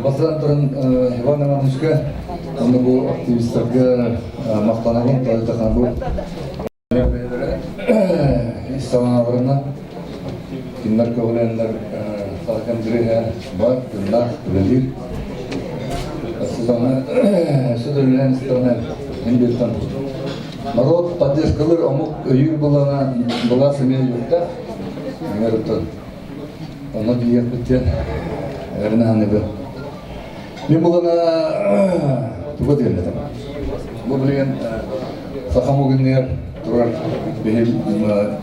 Бастатан туран Иван Ивановичка уонна бу активистарга махтанабын, тоойдохон бу ис санааларынан кинилэр көҕүлээннэр Саха Конгреһа бар, тыннаах, үлэлиир. Өссө истэҕинэ индиттэн народ поддержкалыр омук өйүүр былаана былаас эмиэ юрта. Оттон онно тиийиэхпит диэн эрэнэ саныыбын. Мин булана тугу диэн Бу билигин саха омугунугар турар биһи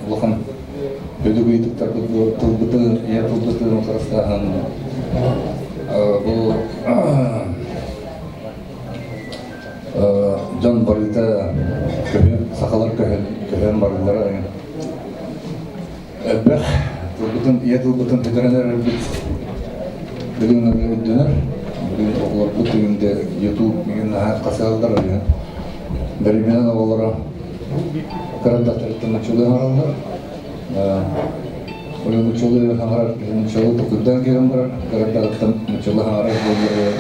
улахан өдүк ыйытыктарбыт тылбытын, ийэ тылбытын харыстааһын бу дьон барыта көһөн, сахалар көһөн, көһөн барыллара элбэх тылбытын, ийэ тылбытын бүтэрэн эрэрбит билигин өйдөнөр. Билигин оҕолорбут бүгүн де YouTube мигин наһаа хасыаллар билигин. Бэриминэн оҕолоро кырандаттарыттан нуччалыы хаҥараллар. Ол нуччалыы хаҥарар, нуччалыы токуйдаан киирэн барар, кырандаттан нуччалыы хаҥарар буоллар.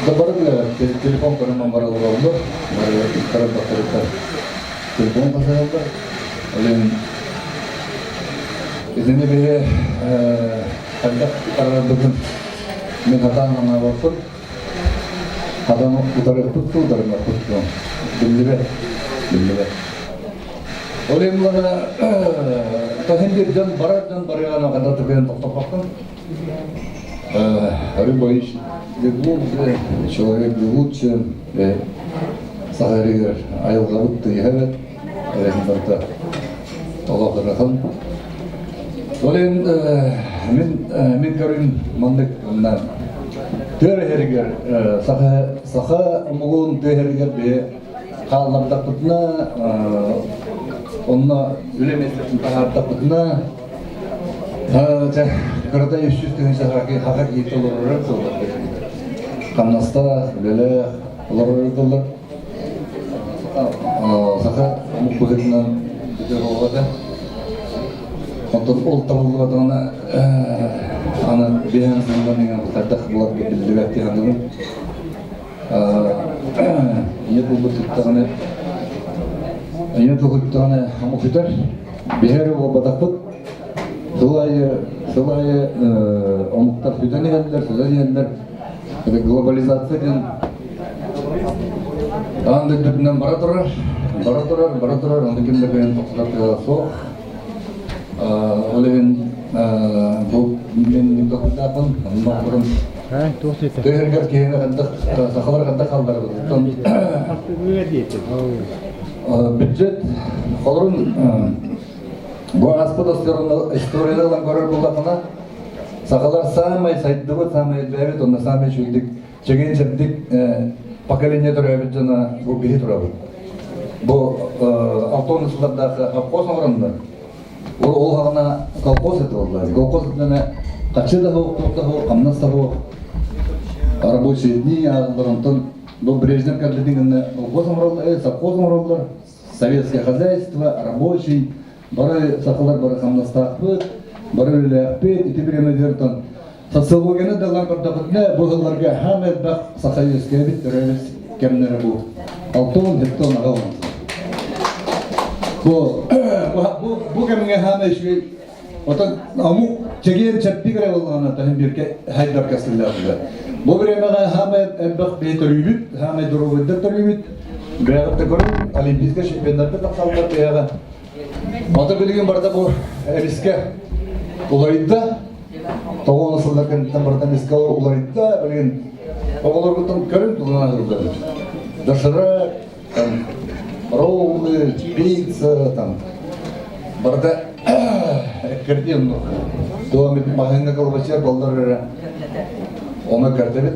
Да бары билэр, телефон көрөн бары олороллор, бары кырандаттарыттан телефон хасыаллар. Олен итини биһи хайдах арарбытын мин хатаан санаабаппын. Хатан утарыппыт дуу, утарыммаппыт дуу биллибэт, биллибэт. Ол иһин таһын бир дьон барар дьон барыаҕына хата тыгын тохтоппоккун. Рыба ищет глубже, человек лучше, сахарыгар айылҕабыт тыйыһа эбэт. Барыта олох ырахан. Ол иһин мин мин көрүм маннык тыа иһэригэр саха саха омугун тыа иһэригэр бэйэ хааллардахпытына онно үлэ миэстэтин таһаардахпытына кырата 300 тыһыынча хаха киһи олорор тыллар хамнастаах үлэлээх олорор тыллар Саха омук быһыытынан бүтэр буолбата. Онтон ол табыллыбатаҕына аны биһэн сылынан иҥэн хайдах буларга биллибэт дии саныыбын. Ийэ тылбыт туттаҕына ийэ тыл туттаҕына омук сүтэр. Биһи эрэ буолбатахпыт. Сыл аайы сыл аайы омуктар сүтэн иһэллэр, сүтэн иһэллэр. Это глобализация диэн аан дойдутунан бара турар, бара турар, бара турар, ону ким да кыайан тохтотор суох. Ол иһин бу мин толкуйдаатым, онно бұрын төһөргөр киһини ханнык сахалар ханнык халларбыт. Бюджет холорун бу ааспыт историяны ылан көрөр буоллахына Сахалар саамай сайдыбыт, саамай элбээбит, онно саамай үчүгэйдик, чэгиэн-чэбдик поколение төрөөбүт дьоно бу биһи турабыт. Бу алтон сыллардаах совхоз оҥороннор, ол ол хаҕына колхоз это буолла. Колхоз этинэ хаччы да суох, туох да суох, хамнас да суох, рабочие дни ааҕыллар, онтон бу Брежнев кэлбитин гынна колхоз оҥороллор, совхоз оҥороллор, советское хозяйство, рабочий, Бары сахалар бары хамнастаахпыт, бары үлэлээхпит, ити бириэмэлэртэн социологияны да ылан көрдөхүтүнэ, бу сылларга хаам элбэх саха үөскээбит төрөөбүт кэмнэрэ бу. Алтон, хеттон, аҕа Бу бу бу кэмҥэ хаама үчүгэй отон омук чэгиэн чэппик эрэ буоллаҕына таһын бирке хайдар кэскиллээхтэр. Бу бириэмэҕэ хаама элбэх бэйэ төрүүбүт, хаамай доруобуйдар төрүүбүт. Бэйэҕит да көрүҥ, олимпийскай чемпионнарга тахсаллар бэйэҕэ Ата билигин барыта бу эмискэ уларыйда. Тоҕо сыллар кэнниттэн барыта эмискэ уларыйда. Билигин оҕолоргуттан көрүн тулунан аһыллар. Доширак, там, роллы, пицца, там, барыта эккирдиэн Туом маһыҥҥа кылбачыар боллар эрэ ону кэрдэбит.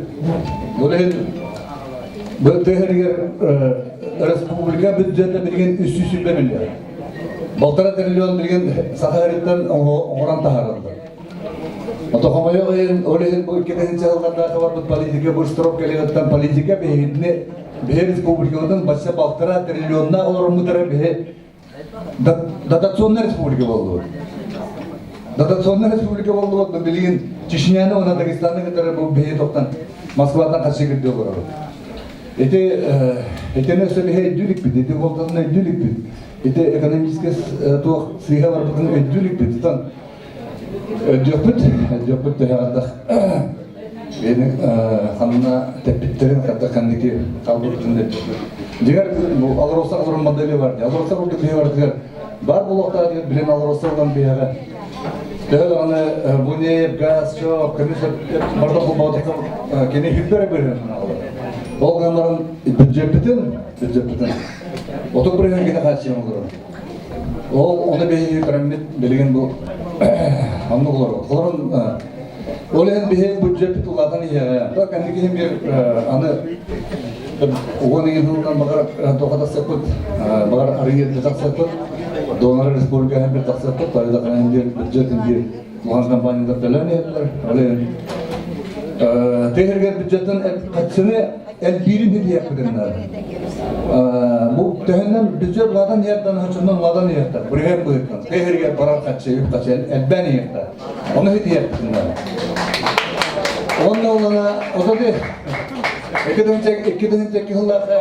Ол иһин бу тыһырыгар республика бюджета билигин 320 миллион. Полтора триллион билигин Саха сириттэн оҥорон таһаараллар. Ото хомойуох иһин, ол иһин бу 2000 сыллардаахы барбыт политика бу строк кэлиҕиттэн политика биһигини биһи республикабытын бачча полтора триллионнаах олороммутара биһи дотационная республика буоллубут. Дотационная республика буоллубут, билигин Чечняны уонна Дагестаны кытары бу биһи тоқтан Москваттан харчы кирдии олоробут. Ити итини өссө биһи өйдүү иликпит, ити болтатын өйдүү иликпит. Ити экономическай туох сыыһа барбытын өйдүү иликпит. Тутан өйдүөхпүт, өйдүөхпүт төһө Бэйэни ханна тэппиттэрин ханна ханныки халбытын өйдүөхпүт. Дигэр бу Алроса олорон модели бар. Алроса курдук биһи барытыгар бар буолуохтаах диэн билин Алроса ылан биһиэхэ төһө даҕаны бу ньиэп, газ, чох, көмүс барыта холбоотоххо кини хүппэрэ бырыһын ханаалар. Ол гынан баран бюджеппитин, бюджеппитин 30% кини хааччыйан олорор. Ол ону биһиги көрөммүт билигин бу оннук олоробут. Олорон ол иһин биһи бюджеппит улаатан иһиэҕэ. То кэнники иһин биир аны уон ыйын сылынан баҕар тоҕо тахсыппыт, баҕар арыйы тахсыппыт, донор республика бир тахсыппыт, тойда канан биир бюджетин биир улахан компаниялар төлөөн иһэллэр. Ол иһин тыһыргар бюджеттан хаччыны элбиирин хитиэхпитин наада. Бу төһөннөн бюджет ладан иһэртэн хочоннон ладан иһэртэн, бырыһыан быһыттан, тыһыргар барар хаччы, үп хаччы элбээн иһэртэн. Ону хитиэхпитин наада. Онно олана отоды 2002 сыллаахха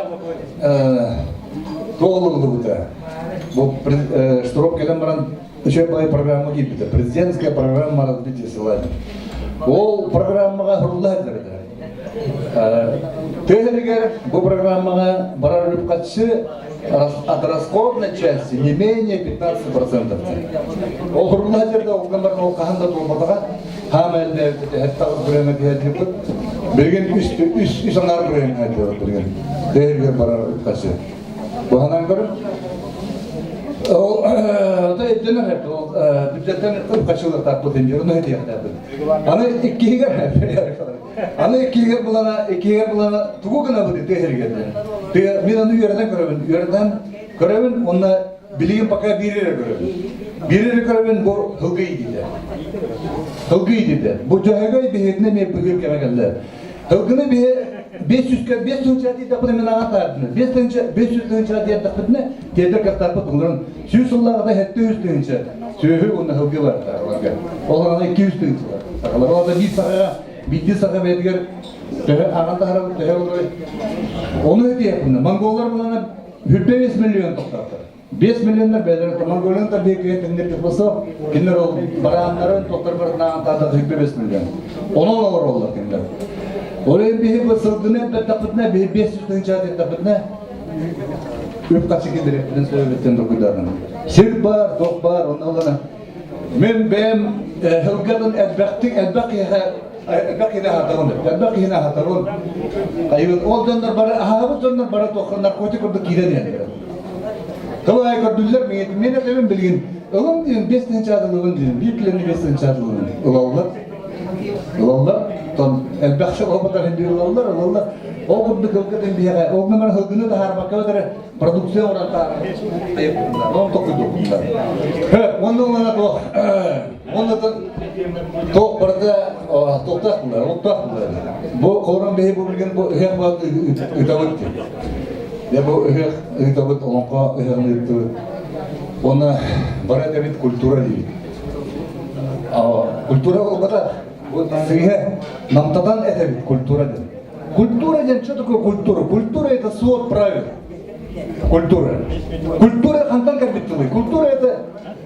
туолуллубута. Бу Штроп кэлэн баран учебная программа киирбитэ. Президентская программа развития села. Ол программаға хурулла сылдьар Тыһырыгар бу программаға барар үп-харчы от расходной части не менее 15%. Ол хурулла жерде ол баран ол хаһан да туолбатаҕа хаама элбээбит хеттаҕыс бырыһыаҥҥа түһэрдиппит. Билигин үс үс үс аҥаар бырыһыаҥҥа түһэр билигин. Тыһырыгар барар үп-харчы. Баһанан көрүн. Ол ото өйдөнөр ол бюджеттен үп-харчылыктаахпыт диэн ону этиэхтээхпит. Аны иккиһигэр Аны иккиһигэр булана, иккиһигэр булана тугу гынабыт тыа сиригэр Тыа мин аны үөрэтэн көрөбүн, үөрэтэн көрөбүн уонна билигин пока биир эрэ көрөбүн. Биир эрэ көрөбүн бу һылгы иитиитэ. Һылгы иитиитэ. Бу дьөһөгөй биһиэтинэ эмиэ быһыыр кэмэ кэллэ. Һылгыны биһи 500 500 диэтэхпинэ мин аҕа таардым. 5 500 тыһыынча диэтэхпитинэ тиэрдэр кыахтаахпыт буларын 100 сыллааҕыта 700 тыһыынча сүөһү уонна һылгы бар сахаларга. Ол аҕана 200 тыһыынча бар. Сахалар ол биир сахаҕа биирдии саха бэйэтигэр төһө ааҕан таһарабыт төһө олорой. Ону этиэхпинэ монголлар булана 5 миллион тоқтаттар. 5 миллионнар бэйэлэрин Монголияны тарбиеккэ теннер кыппасо кинилэр ол барааннарын тоқтар барытынан таата 5 миллион. Онон олороллор кинилэр. Ол иһин биһи бу сылгыны элбэтэхпитинэ биһи 500 тыһыынча эттэхпитинэ үп харчы киллэриэхпитин сөбүттэн толкуйдаатым. Сир баар, тох баар, онно ылана. Мин бэйэм сылгытын элбэхтик элбэх киһиэхэ элбэх киһини аһатабын, элбэх киһини аһатабын. Айыбын ол дьоннор бары аһаабыт дьоннор бары туохха наркотик курдук киирэн иһэллэр. Тыл аайы көрдүллэр, мен этэбин билигин ылын диэн 5 тыһыынча ылыбын диэн, биир килоны 5 тыһыынча ылыбын ылаллар. Ылаллар. Тон элбэх олбатар биир ылаллар, ылаллар. Ол курдук ылгытын биһиэхэ, ол гынан ылгыны таһаарбакка өтөрө продукция оҥорон таһаарар. Ол токуйдуохтар. Онно ылана туох онно туох барыта туохтаах булар, олуктаах булар. Бу холорон биһи бу билген бу ыһыах баат ыытабыт. Я бу ыһыах ыытабыт, олоҥхо ыһыаҕын ыыттыбыт. Онно бары этэбит культура диибит. Культура буолбата, бу сыыһа намтатан этэбит культура диэн. Культура диэн что такое культура? Культура это свод правил. Культура. Культура хантан кэлбит тылый? Культура это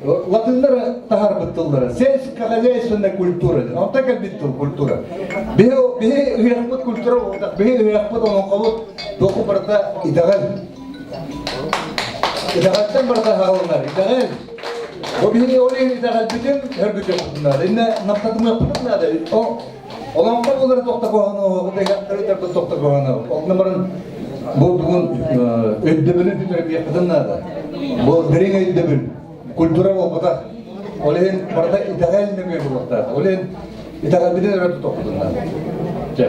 латыннар таһаарбыт тыллара. Сельскохозяйственная культура диэн. Онтон кэлбит тыл культура. Биһи биһи ыһыахпыт культура буолбатах. Биһи ыһыахпыт олоҥхобут туоху барыта итэҕэл. Итэҕэлтэн барыта хаалынар. Итэҕэл. Бу биһиги ол иһин итэҕэлбитин өргүтүөхпүтүн наада. Иннэ намтатымыахпытын наада. Олоҥхо буолара тохтокоһону, ыһыахтары тохтокоһону. Ол баран бу бүгүн өйдөбүлү бүтэрбиэхпитин наада. Бу дириҥ өйдөбүл, культура буолбатах. Ол иһин барыта итэҕэл нөҥүө буолуохтаах. Ол иһин итэҕэлбитин өрө тутуохпутун наада. Чэ.